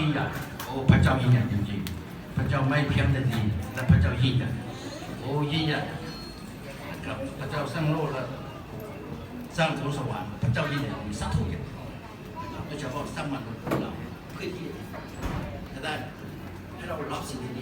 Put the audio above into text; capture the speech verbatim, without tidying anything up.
ยิ่งใหญ่ โอ้ พระเจ้ายิ่งใหญ่จริงๆ พระเจ้าไม่เพียงแต่ดี และพระเจ้ายิ่งใหญ่ โอ้ ยิ่งใหญ่ ครับ พระเจ้าสร้างโลกและสร้างสวงสวรรค์ พระเจ้ายิ่งใหญ่ สาธุ นะครับ โดยเฉพาะสร้างมนุษย์ของเรา เพื่อที่จะได้ให้เรารับสิ่งดีๆ